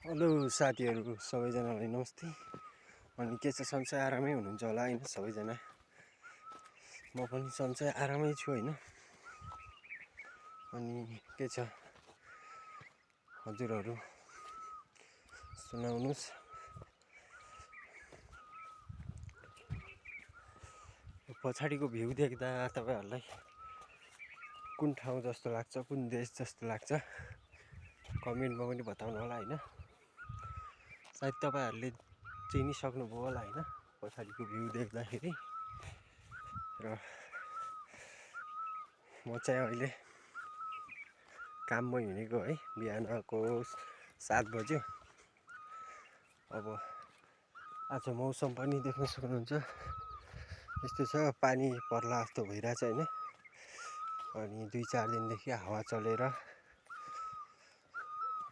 Hello साथीहरू सबैजनालाई नमस्ते। अनि के छ सन्चै आरामै हुनुहुन्छ होला हैन सबैजना। म पनि सन्चै आरामै छु हैन। अनि के छ हजुरहरू सुनाउनुस्। पछाडिको भ्यू देख्दा तपाईहरुलाई कुन ठाउँ जस्तो लाग्छ, कुन देश जस्तो लाग्छ कमेन्टमा पनि बताउनु होला हैन। सायद तपाईहरुले चिनिसक्नुभयो होला हैन पछाडिको भ्यू देख्दाखेरि। र म चाहिँ अहिले काममा हिँडेको है, बिहानको 7 बज्यो। अब आज मौसम पनि देख्न सक्नुहुन्छ यस्तो छ, पानी पर्ला जस्तो भइरहेछ हैन। अनि 2-4 दिनदेखि हावा चलेर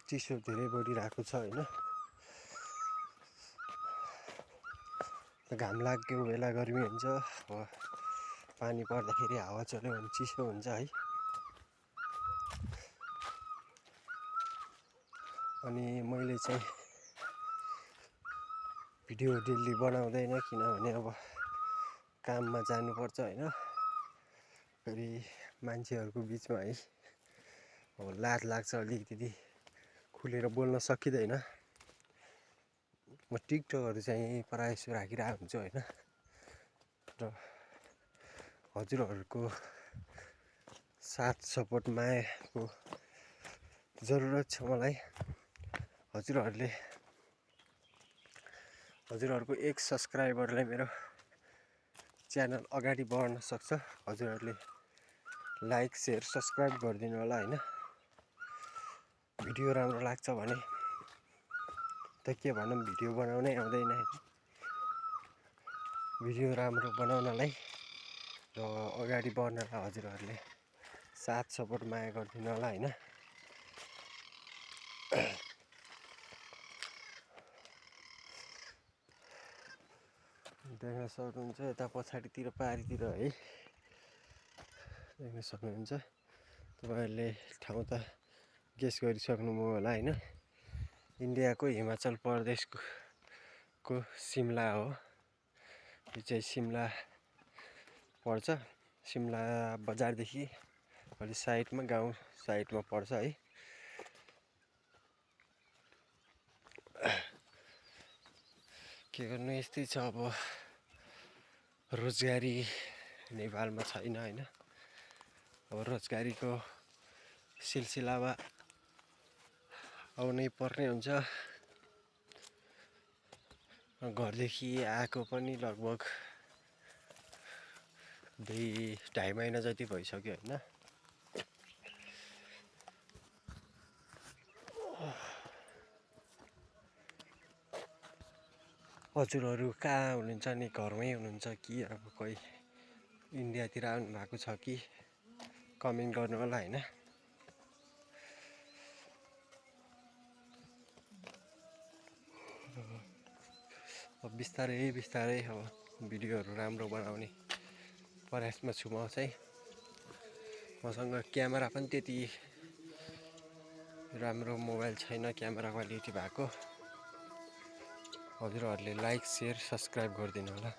चिसो धेरै बढिरहेको छ हैन। घाम लागेको बेला गर्मी हुन्छ, पानी पर्दाखेरि हावा चल्यो भने चिसो हुन्छ है। अनि मैले चाहिँ भिडियो डेली बनाउँदैन, किनभने अब काममा जानुपर्छ हैन। फेरि मान्छेहरूको बिचमा है अब लाज लाग्छ, अलिकति खुलेर बोल्न सकिँदैन। म टिकटकहरू चाहिँ प्रायः जसो राखिरहेको हुन्छु हैन। र हजुरहरूको साथ सपोर्ट मायाको जरुरत छ मलाई। हजुरहरूको एक सब्सक्राइबरले मेरो च्यानल अगाडि बढ्न सक्छ। हजुरहरूले लाइक शेयर सब्सक्राइब गरिदिनु होला हैन। भिडियो राम्रो लाग्छ भने त के भनौँ, भिडियो बनाउनै आउँदैन। भिडियो राम्रो बनाउनलाई र अगाडि बढ्नलाई हजुरहरूले साथ सपोर्ट माया गरिदिनु होला हैन। देख्न सक्नुहुन्छ यता पछाडितिर पारितिर है, देख्न सक्नुहुन्छ। तपाईहरुले ठाउँ त गेस गरिसक्नुभयो होला हैन। इन्डियाको हिमाचल प्रदेशको सिमला हो। यो चाहिँ सिमला पर्छ। सिमला बजारदेखि अलि साइडमा, गाउँ साइडमा पर्छ है। के गर्नु, यस्तै छ अब। रोजगारी नेपालमा छैन हैन। अब रोजगारीको सिलसिलामा आउनै पर्ने हुन्छ। घरदेखि आएको पनि लगभग 2-2.5 महिना जति भइसक्यो हैन। हजुरहरू कहाँ हुनुहुन्छ नि, घरमै हुनुहुन्छ कि अब कोही इन्डियातिर आउनु भएको छ कि कमेन्ट गर्नु होला हैन। अब बिस्तारै अब भिडियोहरू राम्रो बनाउने प्रयासमा छु म चाहिँ। मसँग क्यामेरा पनि त्यति राम्रो मोबाइल छैन, क्यामेरा क्वालिटी भएको। हजुरहरूले लाइक शेयर सब्सक्राइब गरिदिनु होला।